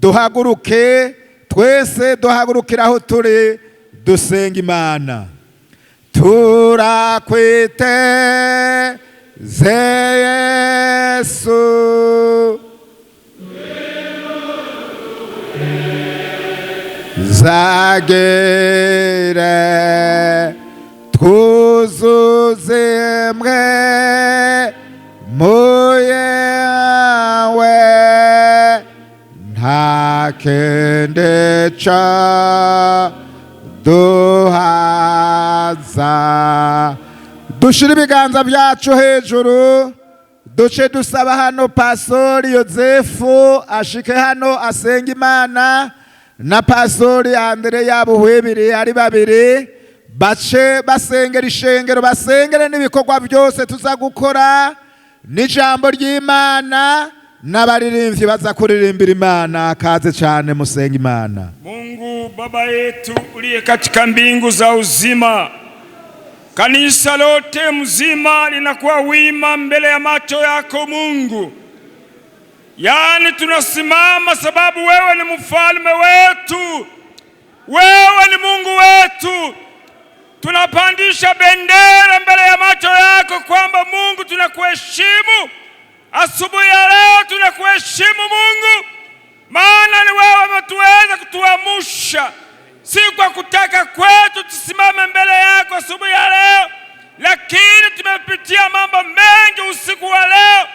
Duhaguruke twese, duhagurukire aho turi, dusenga Imana. Turakwiteze Yesu, zagere twuzuze Mpwemu yawe, nta kindi ca duhaza. Dushire ibiganza byacu hejuru, duce dusaba hano Pasori Yozefu ashike hano asenga Imana, na Pasori Andereya Buhwebiri, ari babiri bace basengera ishengero, basengere n'ibikorwa byose tuza gukora, n'ijambo ry'Imana, n'abaririmbyi baza kuririmbira Imana. Kaze cyane, musenga Imana. Mungu Baba yetu uliye katika mbingu za uzima, kanisa lote mzima linakuwa wima mbele ya macho yako Mungu. Yaani tunasimama sababu wewe ni mfalme wetu, wewe ni Mungu wetu. Tunapandisha bendera mbele ya macho yako kwamba Mungu, tunakuheshimu. Asubuhi ya leo tunakuheshimu Mungu, maana ni wewe umetuweza kutuamusha, si kwa kutaka kwetu tusimame mbele yako asubuhi ya leo, lakini tumepitia mambo mengi usiku wa leo,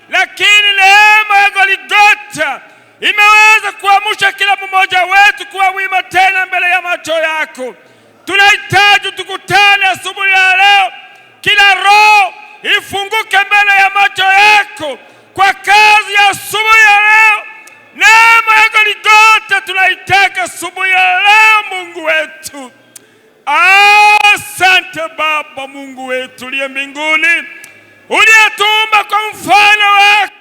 lakini neema ya Goligota imeweza kuamsha kila mmoja wetu kuwa wima tena mbele ya macho yako. Tunahitaji tukutane asubuhi ya leo, kila roho ifunguke mbele ya macho yako kwa kazi ya asubuhi ya leo. Neema ya Goligota tunaitaka asubuhi ya leo, Mungu wetu. Asante Baba Mungu wetu uliye mbinguni, uliyetuumba kwa mfano wako,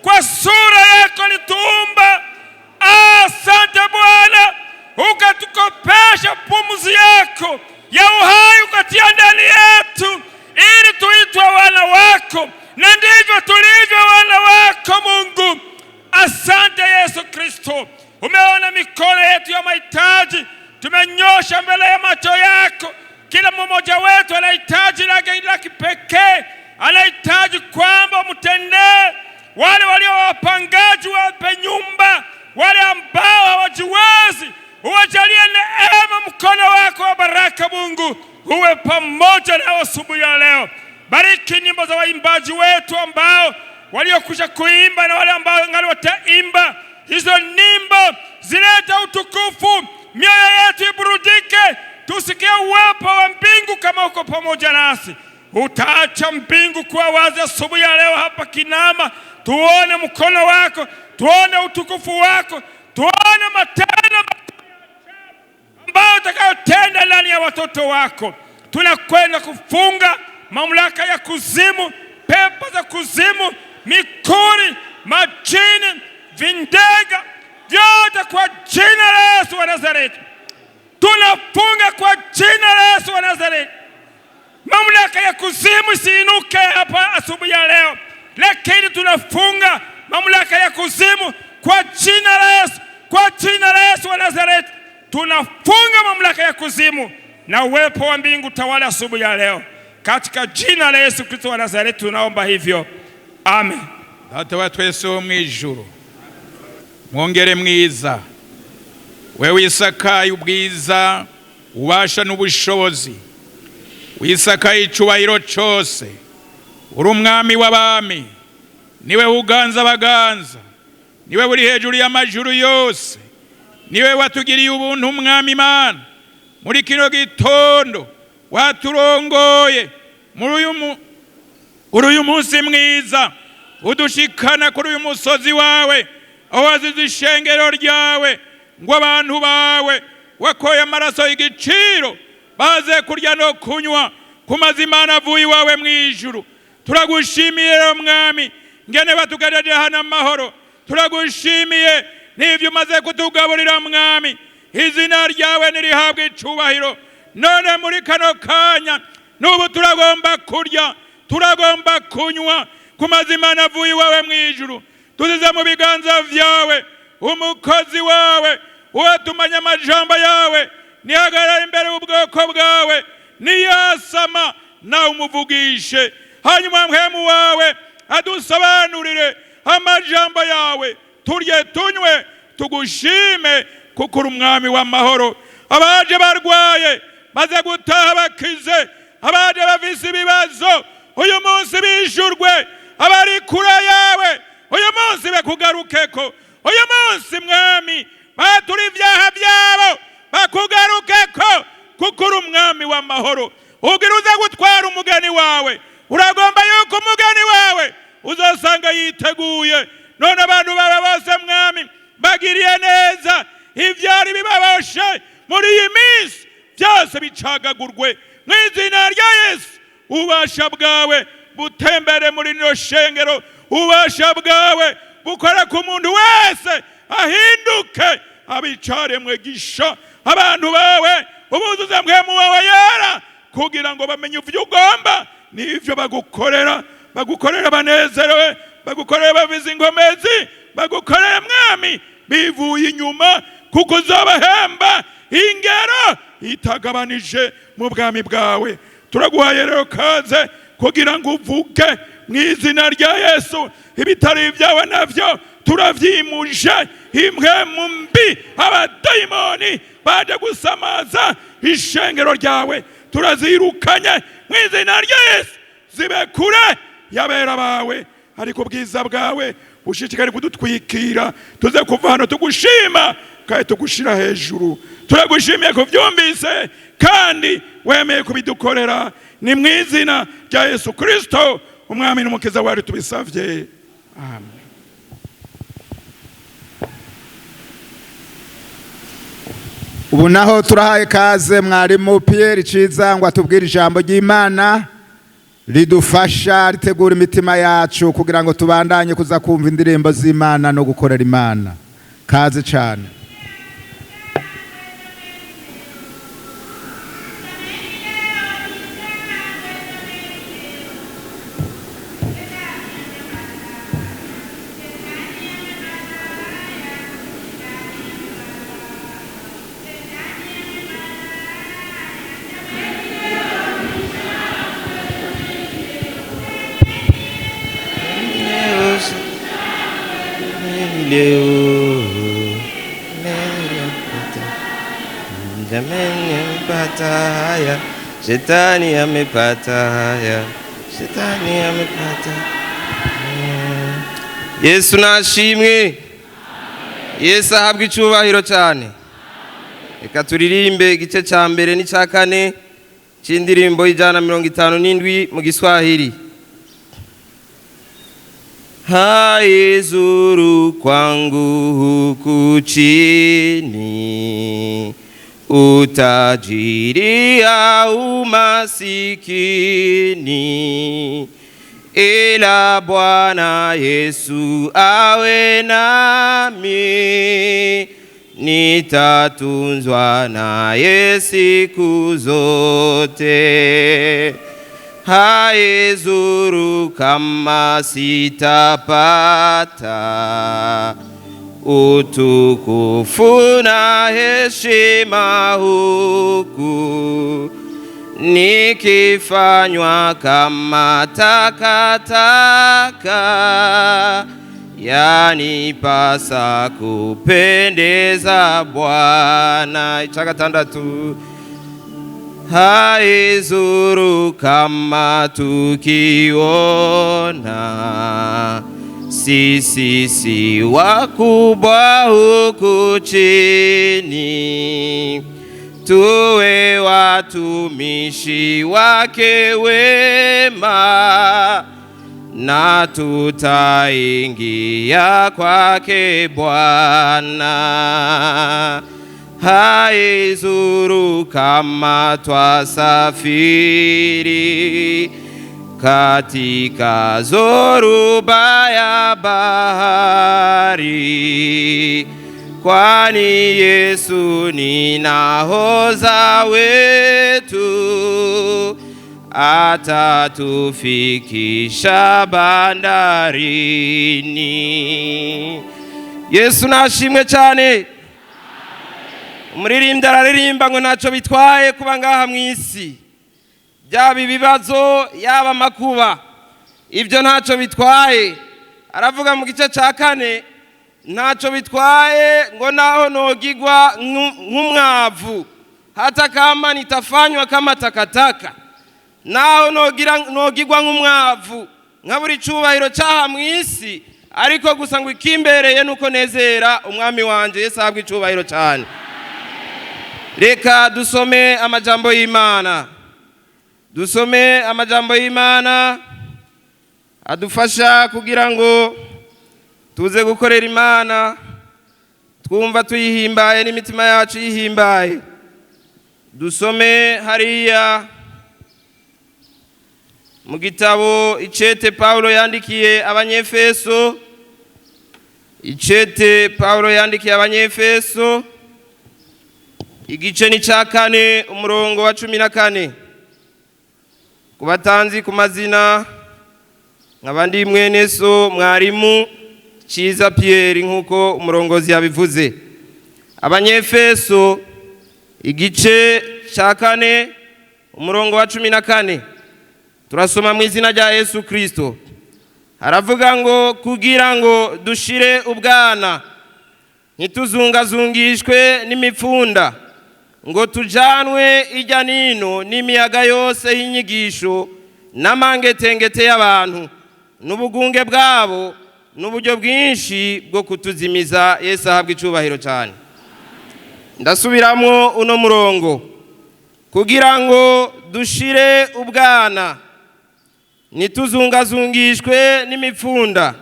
kwa sura yako ulituumba. Asante Bwana, ukatukopesha pumzi yako ya uhai ukatia ndani yetu, ili tuitwe wana wako, na ndivyo tulivyo wana wako Mungu. Asante Yesu Kristo, umeona mikono yetu ya mahitaji tumenyosha mbele ya macho yako. Kila mmoja wetu anahitaji lake la kipekee, anahitaji kwamba mtendee. Wale walio wapangaji wape nyumba, wale ambao hawajiwezi uwajalie neema, mkono wako wa baraka Mungu uwe pamoja nao asubuhi ya leo. Bariki nyimbo za waimbaji wetu ambao waliokwisha kuimba na wale ambao ngali wataimba. Hizo nyimbo zileta utukufu, mioyo yetu iburudike, tusikie uwepo wa mbingu kama uko pamoja nasi. Utaacha mbingu kuwa wazi asubuhi ya leo hapa Kinama, tuone mkono wako, tuone utukufu wako, tuone matendo ambayo utakayotenda ndani ya watoto wako. Tunakwenda kufunga mamlaka ya kuzimu, pepo za kuzimu, mikuri, majini, vindega, vyote kwa jina la Yesu wa Nazareti. Tunafunga kwa jina la Yesu wa Nazareti. Mamlaka ya kuzimu isiinuke hapa asubuhi ya leo, lakini tunafunga mamlaka ya kuzimu kwa jina la Yesu, kwa jina la Yesu wa Nazareti. Tunafunga mamlaka ya kuzimu na uwepo wa mbingu tawala asubuhi ya leo, katika jina la Yesu Kristo wa Nazareti tunaomba hivyo, amen. Data wa twese wo mu ijuru, mwongere mwiza, we wisakaye ubwiza, ubasha n'ubushobozi, wisakaye icubahiro cose, uri umwami w'abami, niwe uganza abaganza, niwe uri hejuru y'amajuru yose, niwe watugiriye ubuntu umwami Imana muri kino gitondo, waturongoye muri uyu munsi mwiza, udushikana kuri uyu musozi wawe aho wazize ishengero ryawe, ngo abantu bawe wakoye amaraso y'igiciro baze kurya no kunywa ku mazimana avuye iwawe mu ijuru. Turagushimiye rero mwami ngene batugejeje hano amahoro, turagushimiye n'ivyo umaze kutugaburira mwami, izina ryawe nirihabwe icubahiro. None muri kano kanya n'ubu turagomba kurya, turagomba kunywa ku mazimana avuye iwawe mu ijuru, tuzize mu biganza vyawe. Umukozi wawe uwatumanye amajambo yawe nihagarara imbere y'ubwoko bwawe, niyasama nawe umuvugishe, hanyuma Mpwemu wawe adusobanurire amajambo yawe, turye tunywe tugushime, kuko uri umwami w'amahoro. Abaje barwaye baze gutaha bakize, abaje bafise ibibazo uyu munsi bijurwe, abari kure yawe uyu munsi bakugarukeko, uyu munsi Mwami batura ibyaha byabo bakugarukeko, kuko uri umwami w'amahoro. Ugira uze gutwara umugeni wawe, uragomba yuko umugeni wawe uzosanga yiteguye. None abantu bawe bose Mwami bagiriye neza, ivyari bibaboshe muri iyi minsi byose bicagagurwe mu izina rya Yesu. Ububasha bwawe butembere muri rino shengero, ububasha bwawe bukore ku muntu wese ahinduke abicaremwe gisha. Abantu bawe ubuzuze Mpwemu wawe yera, kugira ngo bamenye ivyo ugomba n'ivyo bagukorera, bagukorera banezerewe, bagukorera bavize ingomezi, bagukorera Mwami bivuye inyuma, kuko uzobahemba ingero itagabanije mu bwami bwawe. Turaguhaye rero kaze kugira ngo uvuge mu izina rya Yesu. Ibitari ibyawe navyo turavyimuje, impwemu mbi abadayimoni baje gusamaza ishengero ryawe turazirukanye mu izina rya Yesu, zibe kure y'abera bawe. Ariko ubwiza bwawe bushishikare kudutwikira, tuze kuva hano tugushima kandi tugushira hejuru. Turagushimiye kuvyumvise kandi wemeye kubidukorera, ni mu izina rya Yesu Kristo umwami n'umukiza wacu tubisavye, amen. Ubu naho turahaye kaze mwarimu Pierre Ciza ngo atubwire ijambo ry'Imana ridufasha, ritegura imitima yacu kugira ngo tubandanye kuza kumva indirimbo z'Imana no gukorera Imana. Kaze cyane. Jamani amepata haya, shetani amepata haya, shetani amepata. Yesu nashimwe, Yesu ahabwe icubahiro cyane. Reka turirimbe igice cya mbere n'icya kane c'indirimbo y'157 mu Giswahili. Haizuru kwangu huku chini, utajiri au masikini, ila Bwana Yesu awe nami, nitatunzwa naye siku zote. Haizuru kama sitapata utukufu na heshima huku, nikifanywa kama takataka, yanipasa kupendeza Bwana. Ica gatandatu. Haizuru kama tukiona sisi si wakubwa huku chini, tuwe watumishi wake wema, na tutaingia kwake Bwana. Haizuru kama twasafiri katika zoruba ya bahari, kwani Yesu ni nahodha wetu, atatufikisha bandarini. Yesu nashimwe cyane. Umuririmbyi araririmba ngo ntacyo bitwaye kuba ngaha mu isi, byaba ibibazo, yaba amakuba, ibyo ntacyo bitwaye. Aravuga mu gice cya kane, ntacyo bitwaye ngo naho nogigwa nk'umwavu, hata kama nitafanywa kama takataka, naho nogigwa nk'umwavu, nka buri cyubahiro cyaha mu isi, ariko gusa ngo ikimbereye nuko nezera umwami wanje. Yesu ahabwe icyubahiro cyane. Reka dusome amajambo y'Imana, dusome amajambo y'Imana adufasha kugira ngo tuze gukorera Imana twumva tuyihimbaye n'imitima yacu yihimbaye. Dusome hariya mu gitabo icete Paulo yandikiye Abanyefeso, icete Paulo yandikiye Abanyefeso, igice ni cya 4, umurongo wa 14. Ku batanzi ku mazina, nkaba ndi mwene so mwarimu Ciza Pierre, nk'uko umurongozi yabivuze. Abanyefeso igice cya 4, umurongo wa 14, turasoma mu izina rya Yesu Kristo. Haravuga ngo kugira ngo dushire ubwana, ntituzungazungishwe n'imipfunda, ngo tujanwe ijya nino n'imiyaga yose y'inyigisho n'amangetengete y'abantu n'ubugunge bwabo n'uburyo bwinshi bwo kutuzimiza. Yesu ahabwa icubahiro cyane. Ndasubiramwo uno murongo: kugira ngo dushire ubwana, ntituzungazungishwe n'imipfunda,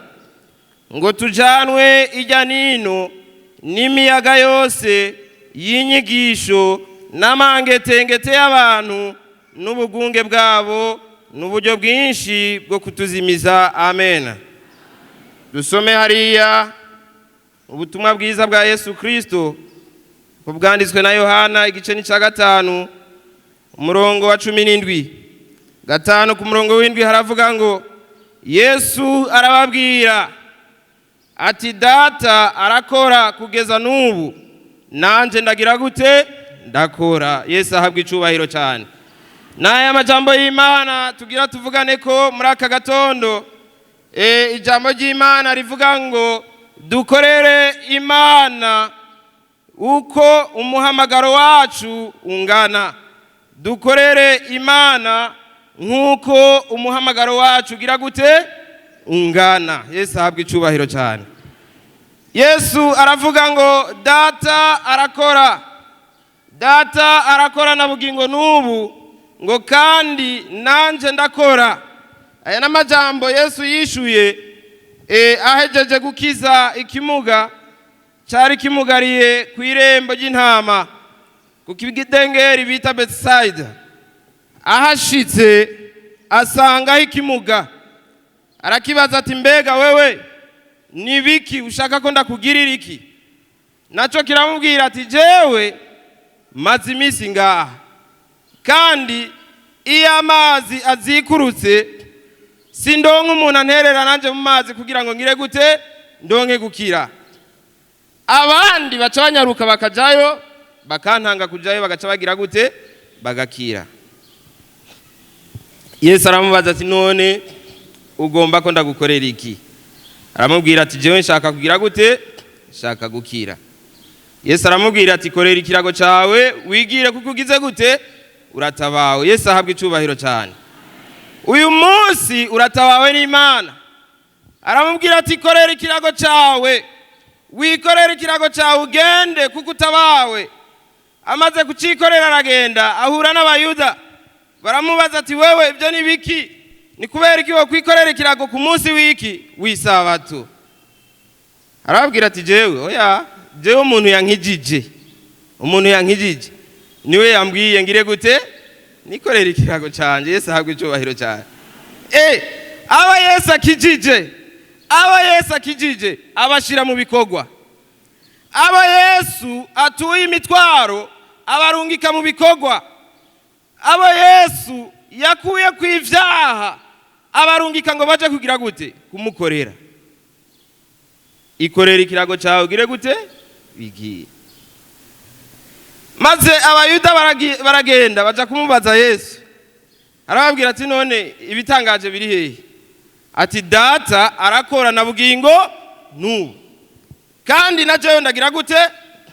ngo tujanwe ijya nino n'imiyaga yose y'inyigisho n'amangetengete y'abantu n'ubugunge bwabo n'uburyo bwinshi bwo kutuzimiza. Amen. Dusome hariya ubutumwa bwiza bwa Yesu Kristo bwanditswe na Yohana, igice ni cya 5, umurongo wa 17. 5 ku murongo w'indwi haravuga ngo Yesu arababwira ati: Data arakora kugeza n'ubu, nanje ndagira gute? Ndakora. Yesu ahabwa icubahiro cyane. N'aya majambo y'Imana tugira tuvugane ko muri aka gatondo. Ijambo ry'Imana rivuga ngo dukorere Imana uko umuhamagaro wacu ungana. Dukorere Imana nk'uko umuhamagaro wacu ugira gute? Ungana. Yesu ahabwa icubahiro cyane. Yesu aravuga ngo Data arakora, Data arakora na bugingo n'ubu, ngo kandi nanje ndakora. Aya n'amajambo Yesu yishuye ahejeje gukiza ikimuga cyari kimugariye ku irembo ry'intama ku kidengeri bita Bethsaida. Ahashitse asangaho ikimuga, arakibaza ati: mbega wewe ni biki ushaka ko ndakugirira iki? Naco kiramubwira ati: jewe maze iminsi ngaha, kandi iyo amazi azikurutse sindonka umuntu anterera nanje mu mazi kugira ngo ngire gute? Ndonke gukira. Abandi baca banyaruka bakajayo, bakantanga kujayo, bagaca bagira gute? Bagakira. Yesu aramubaza ati: none ugomba ko ndagukorera iki? Aramubwira ati: jewe nshaka kugira gute? Nshaka gukira. Yesu aramubwira ati: korera ikirago cawe wigire, kuko ugize gute? Uratabawe. Yesu ahabwa icubahiro cyane. Uyu munsi uratabawe n'Imana. Aramubwira ati: korera ikirago cawe, wikorera ikirago cawe ugende, kuko utabawe. Amaze kucikorera aragenda, ahura n'Abayuda, baramubaza ati: wewe ibyo ni biki? Ni kubera iki wo kwikorera ikirago ku munsi w'iki? W'isabato? Arababwira ati: jewe oya, jewe umuntu yankijije, umuntu yankijije niwe yambwiye ngire gute? Nikorera ikirago canje. Yesu ahabwa icubahiro cyane. Aba Yesu akijije, aba Yesu akijije abashira mu bikorwa. Aba Yesu atuye imitwaro abarungika mu bikorwa. Aba Yesu yakuye ku ivyaha abarungika ngo baje kugira gute? Kumukorera. Ikorera ikirago cyawe ugire gute? Bigiye. Maze Abayuda baragenda baja kumubaza Yesu. Arababwira ati: "None ibitangaje biri hehe?" Ati: "Data arakora na bugingo n'ubu, kandi na jewe ndagira gute?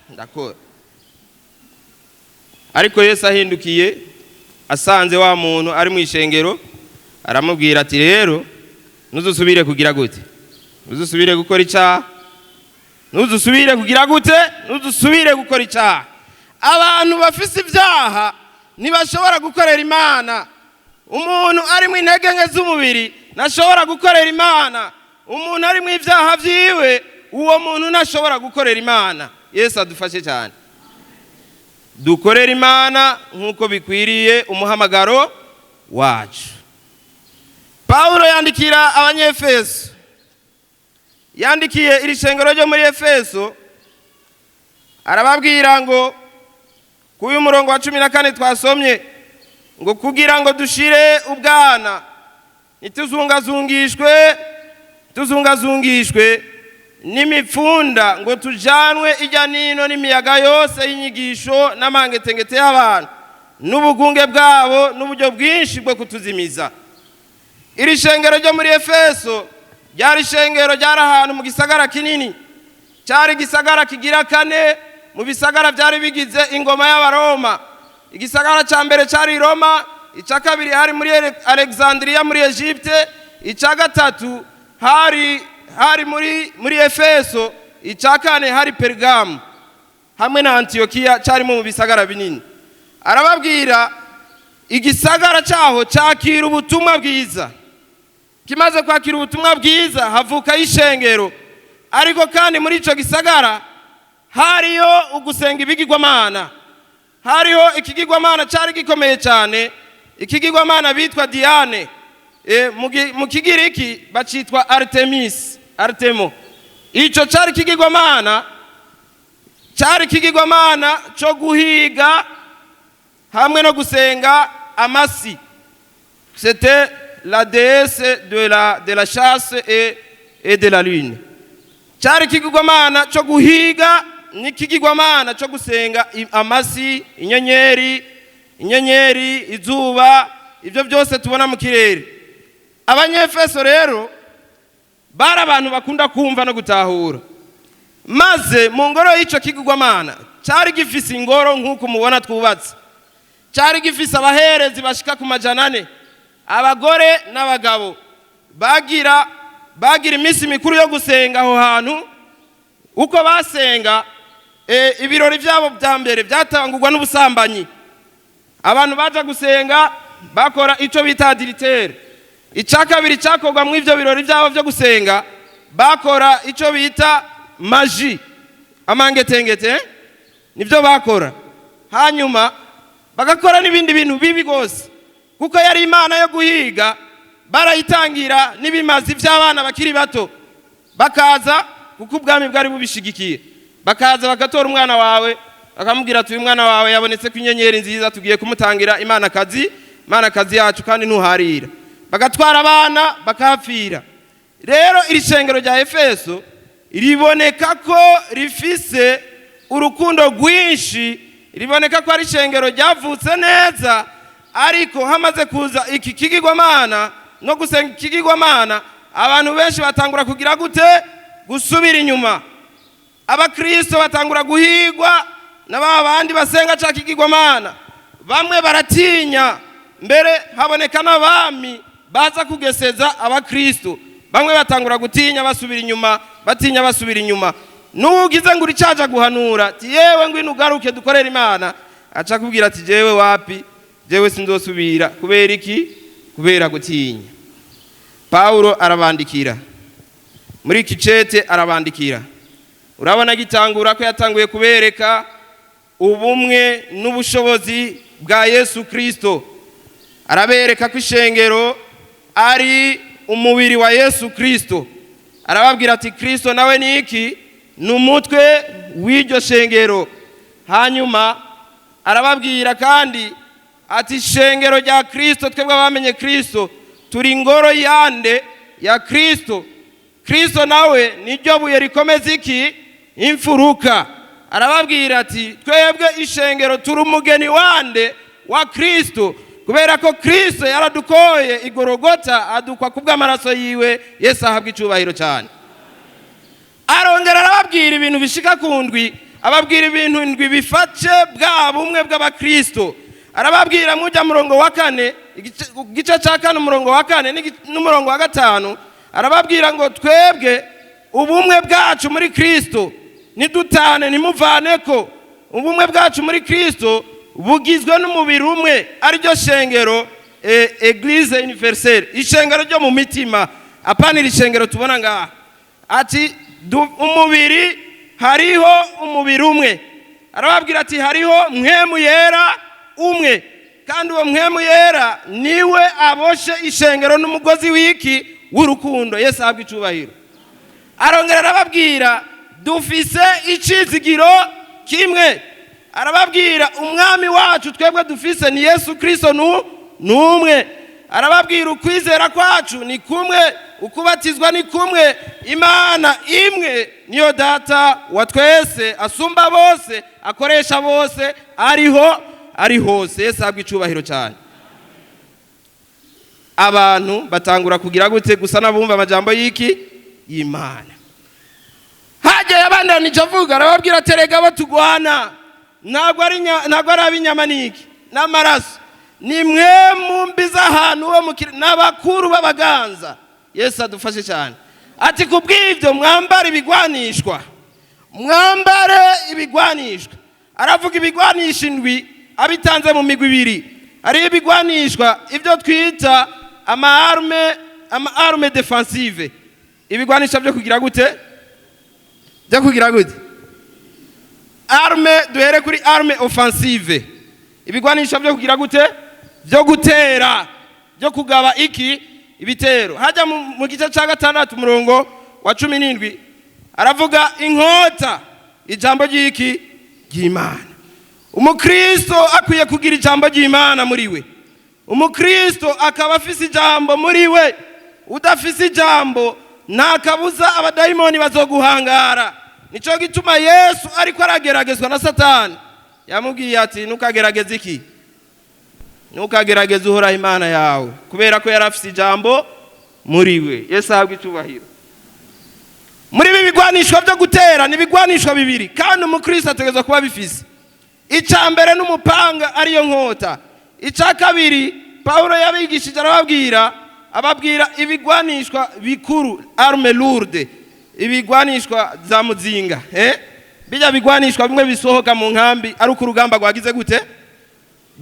Ndakora." Ariko Yesu ahindukiye asanze wa muntu ari mu ishengero, aramubwira ati: "Rero ntuzusubire kugira gute? Ntuzusubire gukora icyaha. Ntuzusubire kugira gute? Ntuzusubire gukora icyaha." Abantu bafise ibyaha ntibashobora gukorera Imana. Umuntu ari mu intege nke z'umubiri ntashobora gukorera Imana. Umuntu ari mu ibyaha byiwe, uwo muntu ntashobora gukorera Imana. Yesu adufashe cyane, dukorere Imana nk'uko bikwiriye umuhamagaro wacu. Pawulo yandikira Abanyefeso, yandikiye iri shengero ryo muri Efeso, arababwira ngo kuri uyu murongo wa 14 twasomye ngo: "Kugira ngo dushire ubwana, ntituzungazungishwe, tuzungazungishwe n'imipfunda, ngo tujanwe ijya nino n'imiyaga yose y'inyigisho n'amangetengete y'abantu n'ubugunge bwabo n'uburyo bwinshi bwo kutuzimiza." Iri shengero ryo muri Efeso ryari ishengero ryari ahantu mu gisagara kinini, cyari igisagara kigira kane mu bisagara byari bigize ingoma y'Abaroma. Igisagara cya mbere cyari Roma, icya kabiri hari muri Alexandria muri Egypte, icya gatatu hari muri Efeso, icya kane hari Pergamu hamwe na Antiyokiya, cyarimo mu bisagara binini. Arababwira, igisagara cyaho cyakira ubutumwa bwiza. Kimaze kwakira ubutumwa bwiza, havukayo ishengero. Ariko kandi muri icyo gisagara hariyo ugusenga ibigirwamana, hariho ikigirwamana cyari gikomeye cyane, ikigirwamana bitwa Diane. Mu Kigiriki bacitwa Artemis, Artemo. Icyo cyari ikigirwamana, cyari ikigirwamana cyo guhiga hamwe no gusenga amasi. C'était la déesse de la chasse et de la lune. Cyari ikigirwamana cyo guhiga n'ikigirwamana cyo gusenga amasi, inyenyeri, izuba, ibyo byose tubona mu kirere. Abanyefeso rero bari abantu bakunda kumva no gutahura. Maze mu ngoro y'icyo kigirwamana, cyari gifise ingoro nk'uko mubona twubatse, cyari gifise abaherezi bashika ku 400, abagore n'abagabo. Bagira iminsi mikuru yo gusenga aho hantu. Uko basenga, ibirori byabo bya mbere byatangurwa n'ubusambanyi. Abantu baja gusenga bakora icyo bita adultère. Icya kabiri cyakorwa mu ibyo birori byabo byo gusenga, bakora icyo bita magie, amangetengete, nibyo bakora. Hanyuma bagakora n'ibindi bintu bibi rwose, kuko yari imana yo guhiga. Barayitangira n'ibimazi by'abana bakiri bato, bakaza, kuko ubwami bwari bubishigikiye, bakaza bagatora umwana wawe, bakamubwira ati: "Uyu mwana wawe yabonetse ko inyenyeri nziza, tugiye kumutangira imanakazi, imanakazi yacu, kandi ntuharira." Bagatwara abana bakahapfira. Rero iri shengero rya Efeso riboneka ko rifise urukundo rwinshi, riboneka ko ari ishengero ryavutse neza. Ariko hamaze kuza iki kigirwamana no gusenga ikigirwamana, abantu benshi batangura kugira gute? Gusubira inyuma. Abakristo batangura guhigwa na ba bandi basenga ca kigirwamana. Bamwe baratinya, mbere haboneka n'abami baza kugeseza abakristo. Bamwe batangura gutinya, basubira inyuma, batinya, basubira inyuma. N'ugize ngo uricaja guhanura ati: "Yewe, ngwino ugaruke dukorere Imana," aca kubwira ati: "Jewe wapi, jewe sinzosubira." Kubera iki? Kubera gutinya. Pawulo arabandikira muri iki cete, arabandikira, urabona gitangura ko yatanguye kubereka ubumwe n'ubushobozi bwa Yesu Kristo. Arabereka ko ishengero ari umubiri wa Yesu Kristo. Arababwira ati: "Kristo nawe ni iki? Ni umutwe w'iryo shengero." Hanyuma arababwira kandi ati: "Ishengero rya Kristo, twebwe abamenye Kristo, turi ingoro yande? Ya Kristo." Kristo nawe niryo buye rikomeza iki? Imfuruka. Arababwira ati twebwe ishengero turi umugeni wande? Wa Kristo, kubera ko Kristo yaradukoye igorogota, adukwa kubw'amaraso yiwe. Yesu ahabwa icubahiro cyane. Arongera arababwira ibintu bishika ku ndwi, ababwira ibintu indwi biface bwa bumwe bw'abakristo. Arababwira mujya murongo wa kane, igice cya kane, umurongo wa kane n'umurongo wa gatanu. Arababwira ngo twebwe ubumwe bwacu muri Kristo nidutane, ntimuvaneko. Ubumwe bwacu muri Kristo bugizwe n'umubiri umwe, ariryo shengero, Église universelle, ishengero ryo mu mitima, apana iri shengero tubona ngaha. Ati umubiri, hariho umubiri umwe. Arababwira ati hariho Mpwemu Yera umwe, kandi uwo Mpwemu Yera niwe aboshe ishengero n'umugozi w'iki? W'urukundo. Yesu ahabwa icubahiro. Arongera arababwira dufise icizigiro kimwe. Arababwira umwami wacu twebwe dufise ni Yesu Kristo, n'umwe. Arababwira ukwizera kwacu ni kumwe, ukubatizwa ni kumwe, Imana imwe niyo Data wa twese, asumba bose, akoresha bose, ariho, ari hose. Yesu ahabwa icubahiro cyane. Abantu batangura kugira gute? Gusa n'abumva amajambo y'iki? Y'Imana. Hajya yabandanije avuga, arababwira ati erega abo tugwana ntabwo ari ab'inyama n'iki? N'amaraso. Ni mwe mumbi z'ahantu ho mu n'abakuru b'abaganza. Yesu adufashe cyane. Ati ku bw'ibyo mwambare ibigwanishwa, mwambare ibigwanishwa. Aravuga ibigwanisha indwi, abitanze mu migwi ibiri. Hariho ibigwanishwa ibyo twita ama armes, ama armes défensives, ibigwanisha byo kugira gute? Byo kugira gute? Arme, duhere kuri arme offensive, ibigwanisha byo kugira gute? Byo gutera, byo kugaba iki? Ibitero. Hajya mu gice cya gatandatu, umurongo wa 17, aravuga inkota, ijambo ry'iki? Ry'Imana. Umukristo akwiye kugira ijambo ry'Imana muri we, umukristo akaba afise ijambo muri we. Udafise ijambo, nta kabuza abadayimoni bazoguhangara. Nicyo gituma Yesu ariko arageragezwa na Satani, yamubwiye ati ntukagerageze iki? Ntukagerageze Uhoraho Imana yawe, kubera ko yari afise ijambo muri we. Yesu ahabwa icyubahiro. Muri ibi bigwanishwa byo gutera ni ibigwanishwa bibiri, kandi umukristo ategerezwa kuba bifise. Icya mbere n'umupanga, ariyo nkota. Icya kabiri, Pawulo yabigishije, arababwira, ababwira ibigwanishwa bikuru, arme lourde, ibigwanishwa za muzinga, eh? Bijya bigwanishwa bimwe bisohoka mu nkambi ari uko urugamba rwagize gute?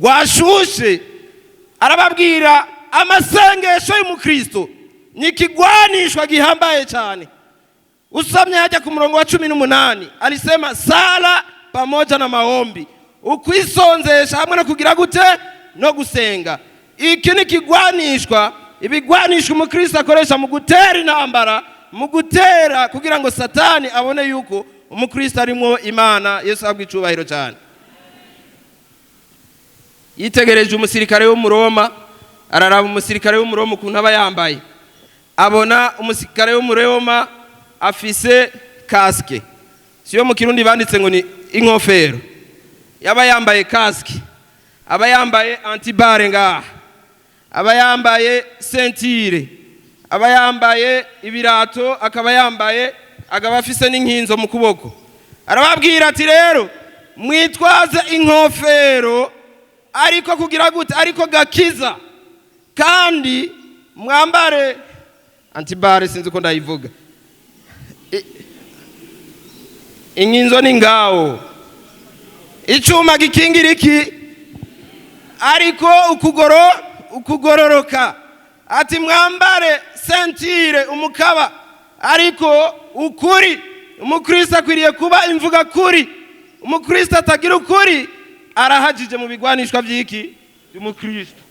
Rwashushe. Arababwira amasengesho y'umukristo ni ikigwanishwa gihambaye cyane. Usomye hajya ku murongo wa 18, alisema sala pamoja na maombi, ukwisonzesha hamwe no kugira gute? No gusenga. Iki ni ikigwanishwa, ibigwanishwa umukristo akoresha mu gutera intambara, mu gutera kugira ngo Satani abone yuko umukristo arimo Imana. Yesu ahabwa icubahiro cyane. Yitegereje umusirikare w'Umuroma, araraba umusirikare w'Umuroma ukuntu aba yambaye, abona umusirikare w'Umuroma afise casque, siyo mu Kirundi banditse ngo ni inkofero, yaba yambaye casque, aba yambaye anti-balles ngaha, aba yambaye ceinture, aba yambaye ibirato, akaba yambaye, akaba afise n'inkinzo mu kuboko. Arababwira ati rero mwitwaze inkofero, ariko kugira gute? Ariko gakiza, kandi mwambare anti-balles, sinzi uko ndayivuga. Inkinzo ni ngawo, icyuma gikingira iki? Ariko ukugororoka. Ati mwambare ceinture, umukaba, ariko ukuri. Umukristo akwiriye kuba imvuga kuri. Umukristo atagira ukuri arahagije mu bigwanishwa by'iki? By'umukristo.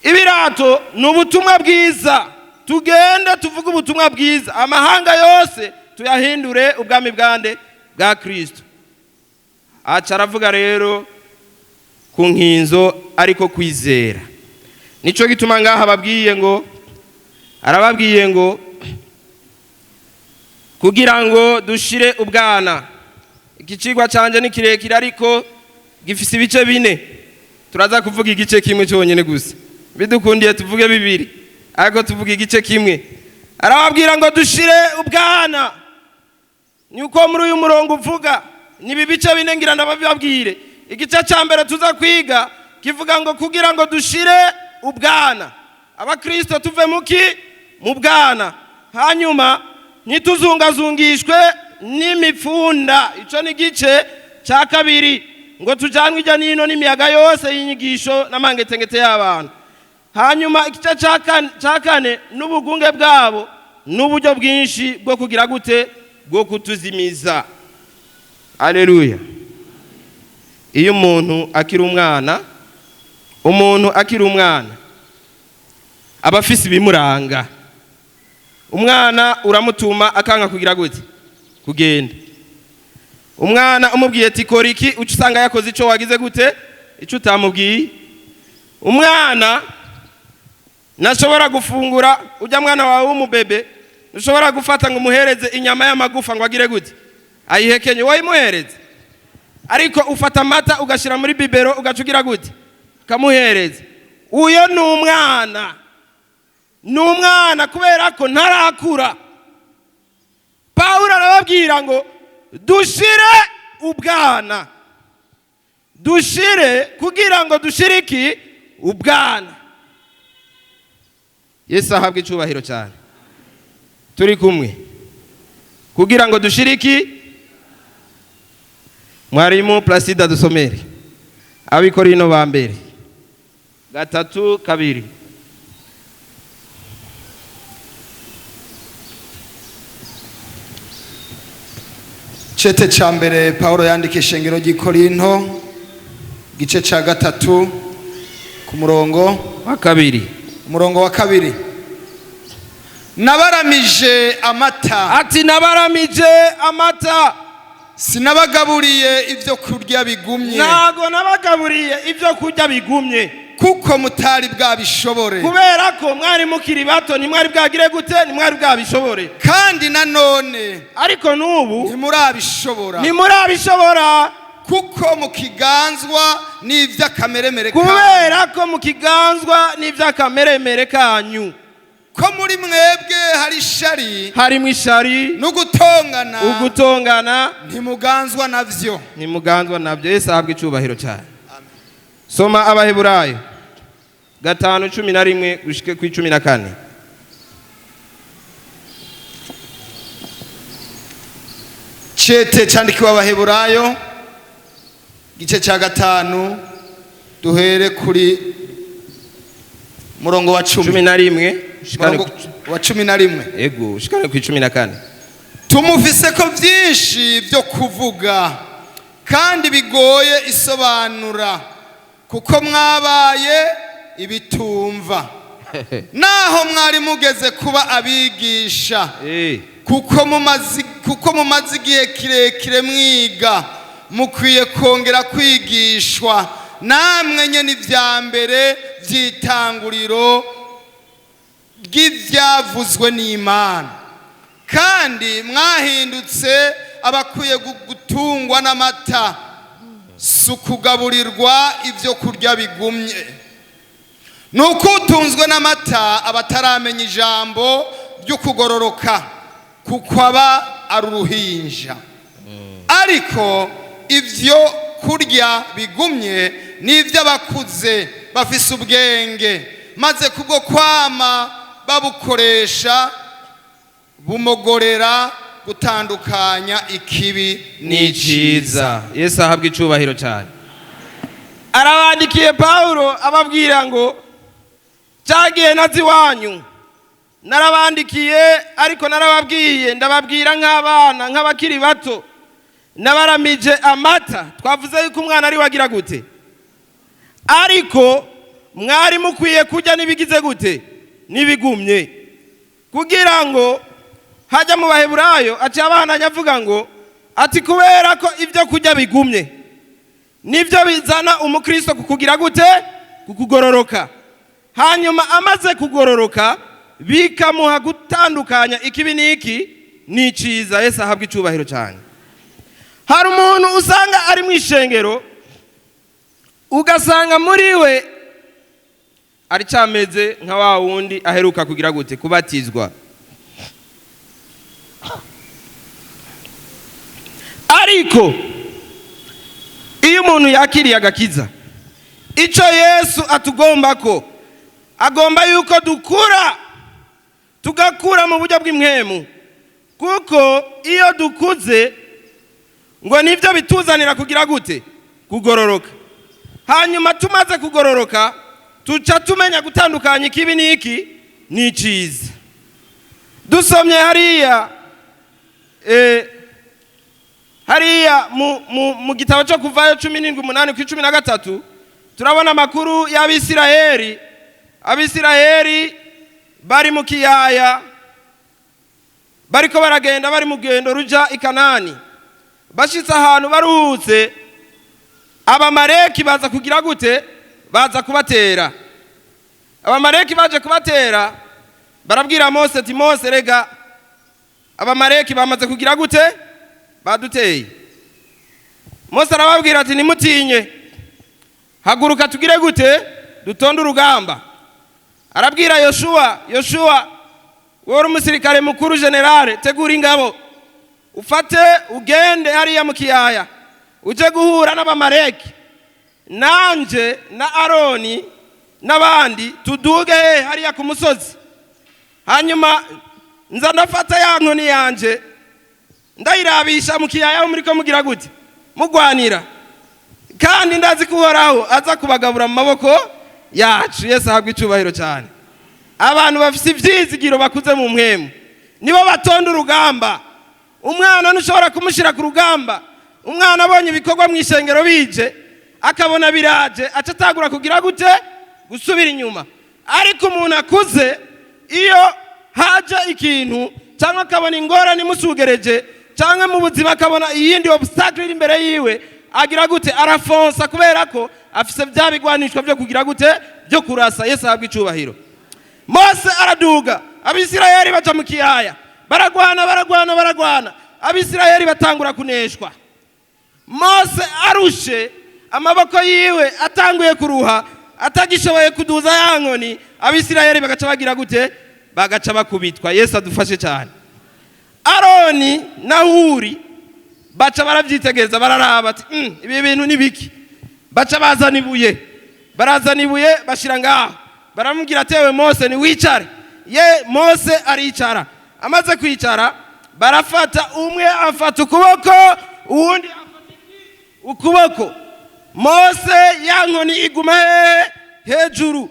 Ibirato ni ubutumwa bwiza, tugende tuvuge ubutumwa bwiza, amahanga yose tuyahindure ubwami bwande? Bwa Kristo. Aca aravuga rero ku nkinzo, ariko kwizera. Nico gituma ngaha babwiye ngo, arababwiye ngo Kugira ngo dushire ubwana. Iki cigwa canje ni kirekire, ariko gifise ibice bine. Turaza kuvuga igice kimwe cyonyine gusa, bidukundiye tuvuge bibiri, ariko tuvuga igice kimwe. Arababwira ngo dushire ubwana. Ni uko muri uyu murongo uvuga ni ibi bice bine, ngira ndababibabwire. Igice cya mbere tuza kwiga kivuga ngo kugira ngo dushire ubwana, abakristo tuve muki? Mu bwana. Hanyuma ntituzungazungishwe n'imipfunda, icyo ni igice cya kabiri, ngo tujanwe ijya n'ino n'imiyaga yose y'inyigisho n'amangetengete y'abantu. Hanyuma igice cya kane, n'ubugunge bwabo n'uburyo bwinshi bwo kugira gute? Bwo kutuzimiza. Aleluya! Iyo umuntu akiri umwana, umuntu akiri umwana aba afise ibimuranga. Umwana uramutuma akanga kugira gute? Kugenda. Umwana umubwiye ati kora iki, uca usanga yakoze ico wagize gute? Ico utamubwiye. Umwana ntashobora gufungura. Ujya mwana wawe w'umubebe, ntushobora gufata ngo umuhereze inyama y'amagufa ngo agire gute? Ayihekenye. Wayimuhereze, ariko ufata amata ugashyira muri biberon, ugaca ugira gute? Ukamuhereza. Uyo ni umwana, ni umwana kubera ko ntarakura. Pawulo arababwira ngo dushire ubwana, dushire kugira ngo dushire iki? Ubwana. Yesu ahabwe icyubahiro cyane. Turi kumwe? Kugira ngo dushire iki? Mwarimu Placide, dusomere Abikorino ba mbere 3:2. Cete ca mbere Paulo yandika ishengero ry'i Korinto, igice ca gatatu, ku murongo wa kabiri. Umurongo wa kabiri: "Nabaramije amata." Ati nabaramije amata. "Sinabagaburiye ibyo kurya bigumye." Ntago nabagaburiye ibyo kurya bigumye. "Kuko mutari bwabishobore." Kubera ko mwari mukiri bato, ntimwari bwagire gute? Ntimwari bwabishobore. "Kandi nanone" Ariko n'ubu "ntimurabishobora." Ntimurabishobora. "Kuko mukiganzwa n'iby'akameremere kanyu." Kubera ko mukiganzwa n'iby'akameremere kanyu. "Ko muri mwebwe hari ishari" Harimo ishari "n'ugutongana." Ugutongana. "Ntimuganzwa navyo?" Ntimuganzwa nabyo? Yesu ahabwa icubahiro cyane. Soma Abaheburayo 5:11 gushike ku 14. Cete candikiwe Abaheburayo, igice cya gatanu, duhere kuri murongo wa cumi 10. na rimwe ushikane. Murongo wa 11. Ego, ushikane ku 14. "Tumufise ko byinshi byo kuvuga kandi bigoye isobanura, kuko mwabaye ibitumva, naho mwari mugeze kuba abigisha. Kuko mumaze igihe kirekire mwiga, mukwiye kongera kwigishwa namwe nyene ibya mbere by'itanguriro ry'ibyavuzwe n'Imana. Kandi mwahindutse abakwiye gutungwa n'amata, si ukugaburirwa ibyo kurya bigumye. Ni uko utunzwe n'amata aba ataramenya ijambo ry'ukugororoka, kuko aba ari uruhinja. Ariko ibyo kurya bigumye ni iby'abakuze bafise ubwenge, maze kubwo kwama babukoresha bumogorera gutandukanya ikibi n'iciza." N'iciza. Yesu ahabwa icubahiro cyane. Arabandikiye Pawulo, ababwira ngo cyagiye nazi iwanyu narabandikiye, ariko narababwiye, ndababwira nk'abana, nk'abakiri bato, nabaramije amata. Twavuze yuko umwana ari wagira gute? Ariko mwari mukwiye kurya n'ibigize gute? N'ibigumye. Kugira ngo hajya mu Baheburayo aciye abana avuga ngo ati kubera ko ibyo kurya bigumye nibyo bizana umukristo kukugira gute? Kukugororoka. Hanyuma amaze kugororoka bikamuha gutandukanya ikibi n'iki. N'iciza. Yesu ahabwa icubahiro cyane. Hari umuntu usanga ari mu ishengero, ugasanga muri we aracyameze nka wa wundi aheruka kugira gute? Kubatizwa. Ariko iyo umuntu yakiriye agakiza, icyo Yesu atugomba ko agomba yuko dukura, tugakura mu buryo bw'impwemu, kuko iyo dukuze ngo nibyo bituzanira kugira gute? Kugororoka. Hanyuma tumaze kugororoka, tuca tumenya gutandukanya ikibi n'iki? N'iciza. Dusomye hariya hariya mu gitabo cyo Kuvayo 17:8 ku 13, turabona amakuru y'Abisirayeli. Abisirayeli bari mu kiyaya, bariko baragenda, bari mu rugendo ruja i Kanani. Bashitse ahantu baruhutse, Abamareki baza kugira gute? Baza kubatera. Abamareki baje kubatera, barabwira Mose ati: "Mose, rega Abamareki bamaze kugira gute? Baduteye." Mose arababwira ati: "Nimutinye, haguruka tugire gute? Dutonde urugamba." Arabwira Yoshuwa: "Yoshuwa, wowe uri umusirikare mukuru, général, tegura ingabo, ufate ugende hariya mu kiyaya, uje guhura n'Abamareki. Nanje na Aroni n'abandi tuduge hariya ku musozi. Hanyuma nza ndafata ya nkoni yanje, ndayirabisha mu kiyaya aho muri ko mugira gute? Mugwanira. Kandi ndazi ko Uhoraho aza kubagabura mu maboko yacu." Yesu ahabwa icubahiro cyane. Abantu bafite ibyizigiro, bakuze mu mpwemu, nibo batonda urugamba. Umwana ntushobora kumushyira ku rugamba. Umwana abonye ibikorwa mu ishengero bije, akabona biraje, aca atagura kugira gute? Gusubira inyuma. Ariko umuntu akuze, iyo haje ikintu cyangwa akabona ingorane imusugereje, cyangwa mu buzima akabona iyindi obstacle iri imbere yiwe, agira gute? Arafonsa, kubera ko afise bya bigwanishwa byo kugira gute? Byo kurasa. Yesu ahabwa icubahiro. Mose araduga, Abisirayeli baja mu kiyaya, baragwana, baragwana, baragwana, Abisirayeli batangura kuneshwa. Mose arushe, amaboko yiwe atanguye kuruha, atagishoboye kuduza ya nkoni, Abisirayeli bagaca bagira gute? Bagaca bakubitwa. Yesu adufashe cyane. Aroni na Huri baca barabyitegereza, bararaba ati: Ibi bintu ni biki?" Baca bazana ibuye, barazana ibuye, bashyira ngaho, baramubwira atewe: "Mose, ni wicare." Ye, Mose aricara. Amaze kwicara, barafata, umwe afata ukuboko, uwundi afata ukuboko. Mose ya nkoni iguma hehe? Hejuru.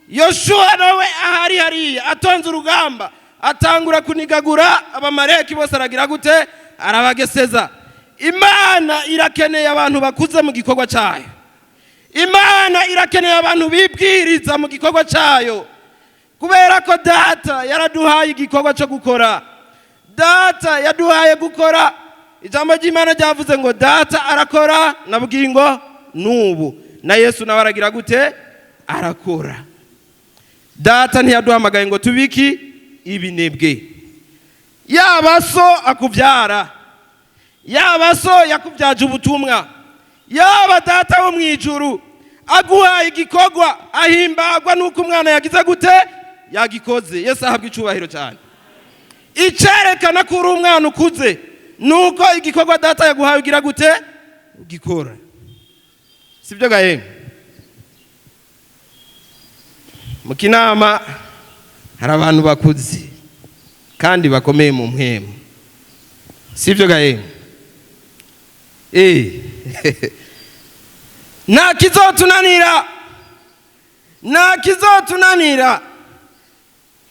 Yoshuwa nawe ahari hariya atonze urugamba, atangura kunigagura Abamareki bose, aragira gute? Arabageseza. Imana irakeneye abantu bakuze mu gikorwa cyayo. Imana irakeneye abantu bibwiriza mu gikorwa cyayo, kubera ko Data yaraduhaye igikorwa cyo gukora. Data yaduhaye gukora. Ijambo ry'Imana ryavuze ngo Data arakora na bugingo n'ubu, na Yesu nawe aragira gute? Arakora. Data ntiyaduhamagaye ngo tubiki ibinebwe. Yaba so akubyara, yaba so yakubyaje ubutumwa, yaba Data wo mu ijuru aguhaye igikorwa, ahimbagwa n'uko umwana yagize gute? Yagikoze. Yesu ahabwa icubahiro cyane. Icyerekana ko uri umwana ukuze ni uko igikorwa Data yaguhaye ugira gute? Ugikora. Sibyo gahembe? Mu Kinama hari abantu bakuze kandi bakomeye mu mpwemu, sibyo gahembe? Nta kizotunanira, nta kizotunanira.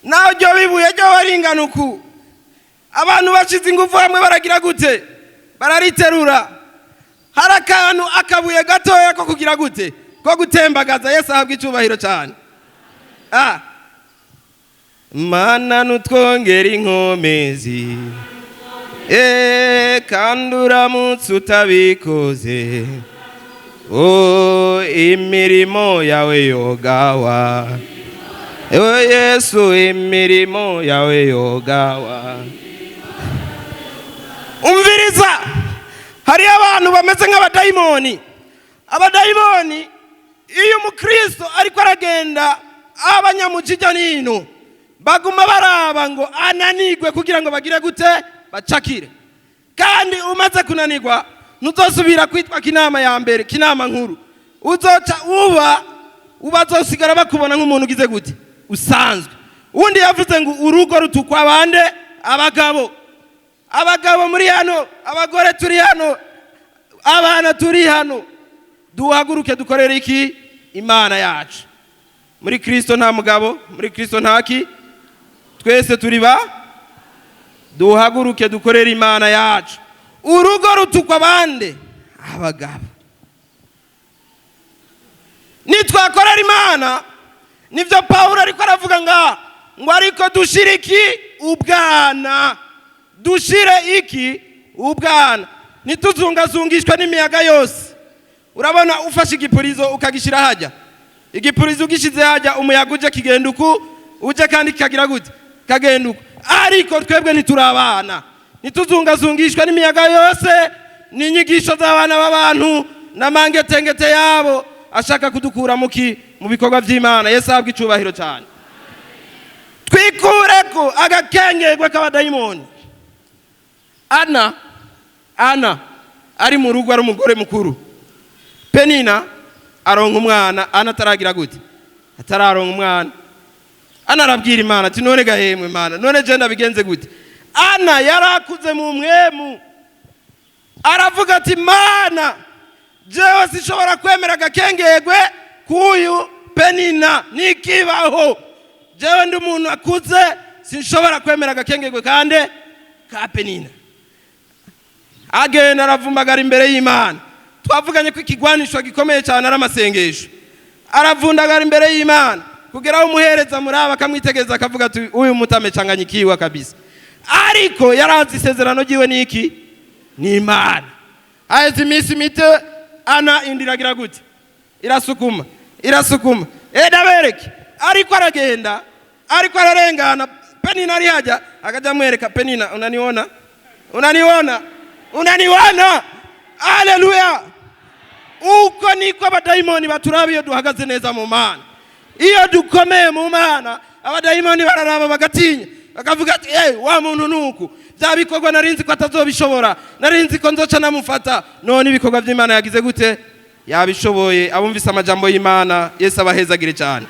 Naho ryo bibuye ryo baringana uku, abantu bashize ingufu hamwe baragira gute? Barariterura. Hari akantu, akabuye gatoya ko kugira gute? Ko gutembagaza. Yesu ahabwa icyubahiro cyane. Mana, nutwongera inkomezi, kandi uramutse utabikoze, oh, imirimo yawe yogawa. Oh, Yesu, imirimo yawe yogawa. Umviriza, hariyo abantu bameze nk'abadayimoni. Abadayimoni, iyo umukristo ariko aragenda abanyamujijya nino, baguma baraba ngo ananigwe kugira ngo bagire gute? Bacakire. Kandi umaze kunanirwa, ntuzosubira kwitwa kinama ya mbere, kinama nkuru. Uzoca uba ubazosigara bakubona nk'umuntu ugize gute? Usanzwe. Undi yavuze ngo urugo rutukwa bande? Abagabo. Abagabo muri hano, abagore turi hano, abana turi hano, duhaguruke dukorere iki? Imana yacu. Muri Kristo nta mugabo, muri Kristo ntaki, twese turi ba. Duhaguruke dukorere Imana yacu. Urugo rutukwa bande? Abagabo. Nitwakorera Imana, nibyo Pawulo ariko aravuga nga ngo ariko dushire iki? Ubwana. Dushire iki? Ubwana. Ntituzungazungishwe n'imiyaga yose. Urabona ufashe igipurizo ukagishyira hajya, igipurizo ugishize hajya, umuyaga uje kigenda uku, uje kandi kikagira gute? Kagenda uku. Ariko twebwe ntiturabana, ntituzungazungishwe n'imiyaga yose n'inyigisho z'abana b'abantu n'amangetengete yabo ashaka kudukura muki? Mu bikorwa by'Imana. Yesu ahabwa icubahiro cyane. Twikureko agakengerwe k'abadayimoni. Ana ari mu rugo, ari umugore mukuru. Penina aronka umwana, Ana ataragira gute? Atararonka umwana. Ana arabwira Imana ati: "None gahemwe Imana, none je ndabigenze gute?" Ana yarakuze mu mwemu, aravuga ati: "Mana, jewe sinshobora kwemera agakengerwe k'uyu Penina, nikibaho. Jewe ndi umuntu akuze, sinshobora kwemera agakengerwe kande? Ka Penina." Agenda aravumbagara imbere y'Imana. Twavuganye ko ikigwanisho gikomeye cyane ari amasengesho. Aravundagara imbere y'Imana kugera aho umuhereza muraba akamwitegereza, akavuga ati: "Uyu mutame changanyikiwa kabisa." Ariko yarazi isezerano ryiwe niki? Ni Imana. Haheze iminsi mite, Ana indi iragira gute? Irasukuma, irasukuma. Ndabereke, ariko aragenda, ariko ararengana, Penina ari hajya, akajya amwereka: "Penina, unaniona? Unaniona? Unaniona?" Haleluya! Uko niko abadayimoni baturaba iyo duhagaze neza mu Mana. Iyo dukomeye mu Mana, abadayimoni bararaba bagatinya, bakavuga ati: "Hey, wa muntu nuku bya bikorwa narinzi ko atazobishobora, narinzi ko nzoca namufata, none ibikorwa by'Imana yagize gute? Yabishoboye." Abumvise amajambo y'Imana, Yesu abahezagire cyane.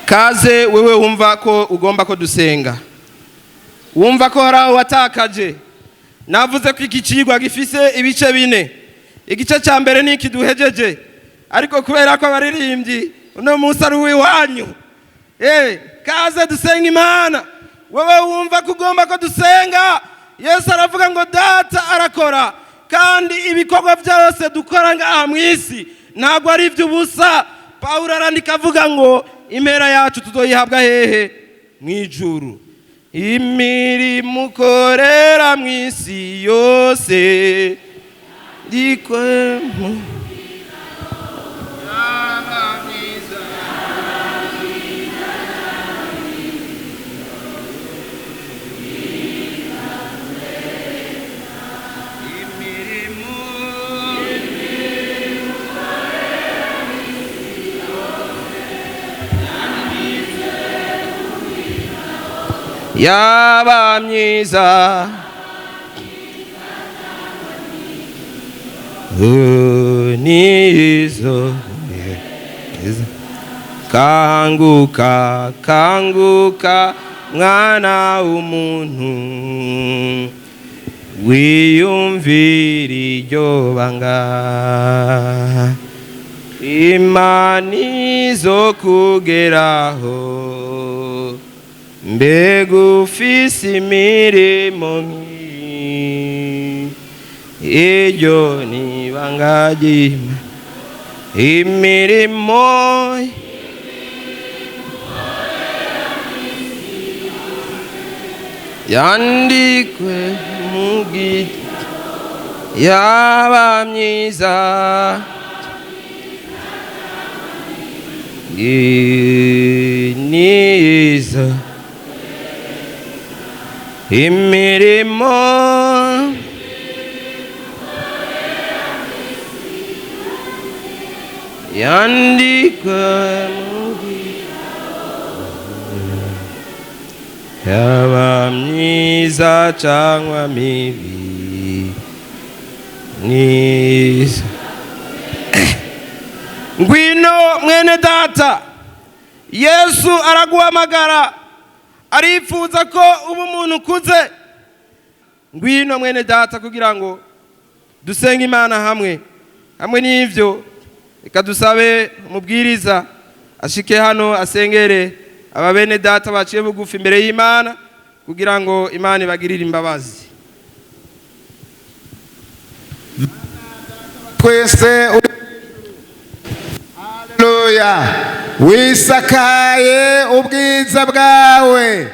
Kaze wewe wumva ko ugomba ko dusenga, wumva ko hari aho watakaje. Navuze ko iki cigwa gifise ibice bine. Igice cya mbere ni iki duhejeje, ariko kubera ko abaririmbyi uno munsi ari uw'iwanyu, kaze dusenga Imana. Wewe wumva ko ugomba ko dusenga, Yesu aravuga ngo Data arakora, kandi ibikorwa byose dukora ngaha mu isi ntabwo ari iby'ubusa. Pawulo arandika avuga ngo impera yacu tuzoyihabwa hehe? Mu ijuru. Imirimo ukorera mu isi yose ndikwemu. Yaba myiza nizo. Kanguka, kanguka, mwana w'umuntu, wiyumvira iryo banga. Imana izo kugeraho. Mbega ufise imirimo nk'iyi? Iryo ni ibanga ry'Imana. Imirimo yandikwe mu giti yaba myiza niza. Imirimo yandikwa mu yaba myiza cyangwa mibi mwiza. Ngwino mwene data, Yesu araguhamagara, arifuza ko uba umuntu ukuze. Ngwino mwene data kugira ngo dusenge Imana hamwe. Hamwe n'ivyo, reka dusabe umubwiriza ashike hano asengere aba bene data baciye bugufi imbere y'Imana kugira ngo Imana ibagirire imbabazi. Twese, haleluya, wisakaye ubwiza bwawe.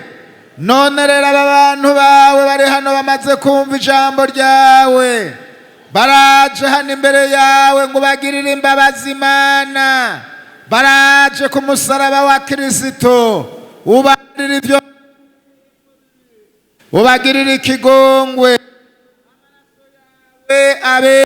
None rero aba bantu bawe bari hano bamaze kumva ijambo ryawe, baraje hano imbere yawe ngo bagirire imbabazi Imana. Baraje ku musaraba wa Kristo, ubarire ibyo, ubagirire ikigongwe, abe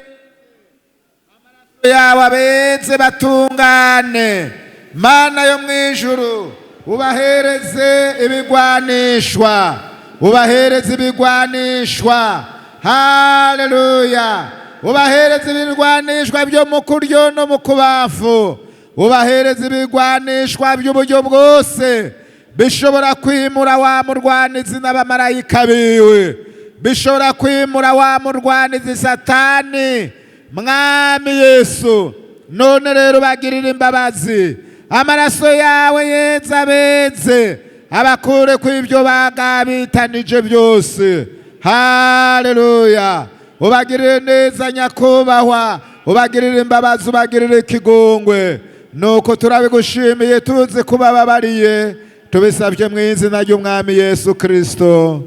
yawe abeze batungane. Mana yo mwijuru, ubahereze ibigwanishwa, ubahereze ibigwanishwa. Haleluya, ubahereze ibigwanishwa byo mu kuryo no mu kubafu, ubahereze ibigwanishwa by'uburyo bwose bishobora kwimura wa murwanizi n'abamarayika biwe, bishobora kwimura wa murwanizi Satani. Mwami Yesu, none rero bagirira imbabazi, amaraso yawe yeza abeze, abakure ku ibyo bagabitanije byose. Haleluya, ubagirire neza nyakubahwa, ubagirire imbabazi, ubagirire ikigongwe. Nuko turabigushimiye, tuzi kubababariye, tubisabye mu izina ry'Umwami Yesu Kristo,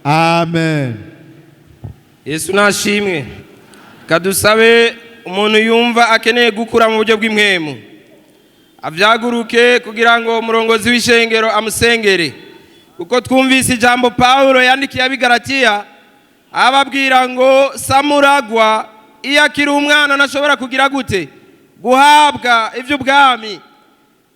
amen. Yesu nashimwe. Kadusabe umuntu yumva akeneye gukura mu buryo bw'impwemu avyaguruke kugira ngo umurongozi w'ishengero amusengere, kuko twumvise ijambo Paulo yandikiye abigaratiya ababwira ngo samuragwa iyo akiri umwana ntashobora kugira gute guhabwa ivy'ubwami.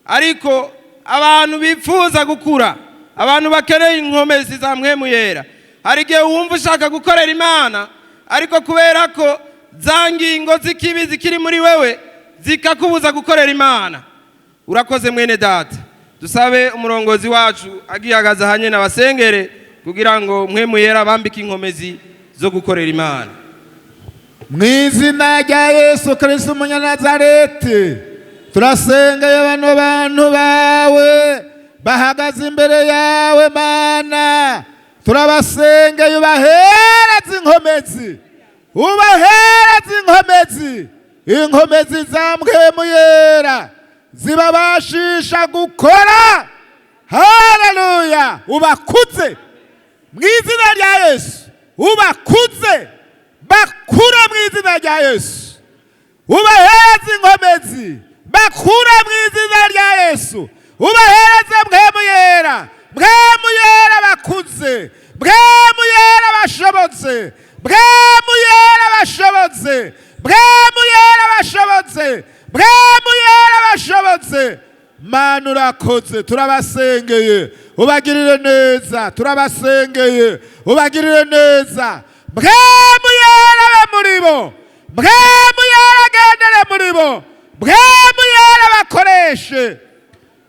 Ariko abantu bifuza gukura, abantu bakeneye inkomezi za mpwemu yera, hari igihe wumva ushaka gukorera Imana, ariko kubera ko za ngingo z'ikibi zikiri muri wewe zikakubuza gukorera Imana. Urakoze mwene data. Dusabe umurongozi wacu agihagaze hanye n'abasengere kugira ngo mpwemu yera bambike inkomezi zo gukorera Imana. Mu izina rya Yesu Kristo umunyanazareti, turasengeye bano bantu bawe bahagaze imbere yawe Mana, turabasengeye ubahereze inkomezi, ubahereze inkomezi, inkomezi za mpwemu yera zibabashisha gukora. Haleluya, ubakuze mu izina rya Yesu, ubakuze bakura mu izina rya Yesu, ubahereze inkomezi bakura mu izina rya Yesu, ubahereze mpwemu yera, mpwemu yera bakuze, mpwemu yera bashobotse, mpwemu yera bashobotse, mpwemu yera bashobotse, mpwemu yera bashobotse. Mana urakoze, turabasengeye ubagirire neza, turabasengeye ubagirire neza. Mpwemu yera be muri bo, mpwemu yera agendere muri bo, mpwemu yera bakoreshe.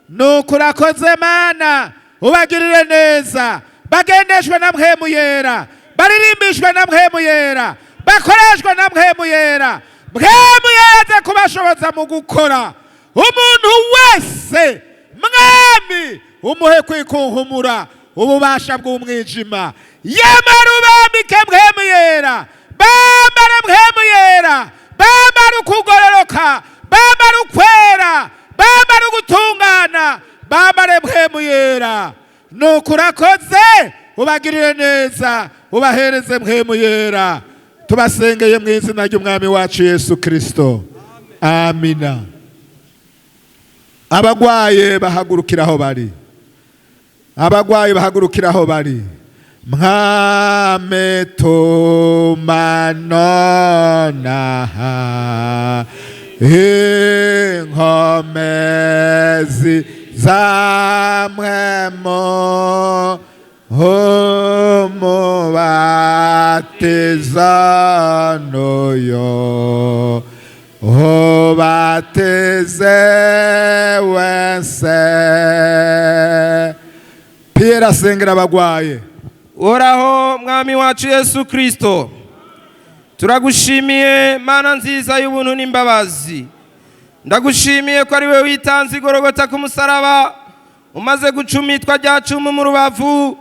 Nuko urakoze Mana, ubagirire neza, bagendeshwe na mpwemu yera, baririmbishwe na mpwemu yera, bakoreshwe na mpwemu yera. Mpwemu yera aze kubashoboza mu gukora. Umuntu wese Mwami umuhe kwikunkumura ububasha bw'umwijima, yamara ubambike mpwemu yera, bambara mpwemu yera, bambara ukugororoka, bambara ukwera, bambara ugutungana, bambare mpwemu yera. Nuko urakoze, ubagirire neza, ubahereze mpwemu yera. Tubasengeye mu izina ry'Umwami wacu Yesu Kristo, amina. Abagwaye bahagurukira aho bari, abagwaye bahagurukira aho bari. Mwami tuma nonaha inkomezi zamwemo umubatizo n'uyo ubatize wese. Pierre asengera abagwaye. Uhoraho Mwami wacu Yesu Kristo, turagushimiye Mana nziza y'ubuntu n'imbabazi. Ndagushimiye ko ari we witanze igorogota ku musaraba, umaze gucumitwa rya cumu mu rubavu,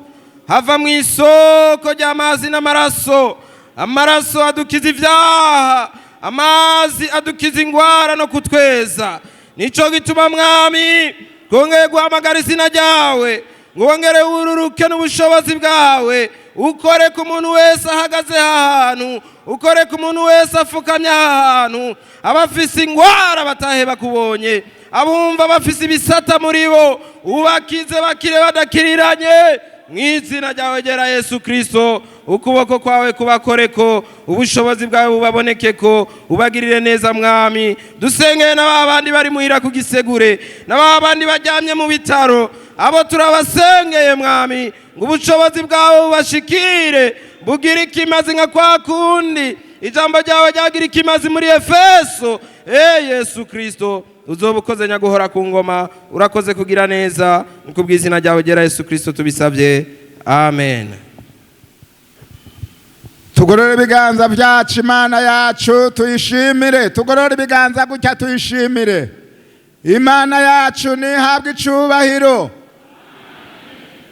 hava mu isoko ry'amazi n'amaraso. Amaraso adukiza ibyaha, amazi adukiza ingwara no kutweza. Nico gituma Mwami twongeye guhamagara izina ryawe ngo wongere wururuke n'ubushobozi bwawe, ukore ku muntu wese ahagaze ahantu, ukore ku muntu wese afukamye ahantu, abafise ingwara batahe bakubonye, abumva bafise ibisata muri bo ubakize bakire badakiriranye. Mu izina ryawe ryera Yesu Kristo, ukuboko kwawe kubakoreko, ubushobozi bwawe bubabonekeko, ubagirire neza Mwami. Dusengeye na ba bandi bari muhira ku gisegure, na ba bandi baryamye mu bitaro, abo turabasengeye Mwami ngo ubushobozi bwawe bubashikire, bugire ikimazi nka kwa kundi ijambo ryawe ryagira ikimazi muri Efeso. E Yesu Kristo, uzoba ukoze nyaguhora ku ngoma, urakoze kugira neza. Ni kubw'izina ryawe ryera Yesu Kristo tubisabye, amen. Tugorore ibiganza byacu Imana yacu tuyishimire. Tugorore ibiganza gutya tuyishimire Imana yacu, ntihabwe icubahiro.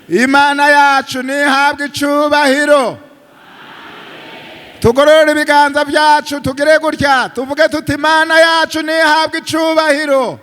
Imana yacu ntihabwe icubahiro. Tugorore ibiganza byacu tugire gutya tuvuge tuti: Imana yacu ntihabwe icubahiro.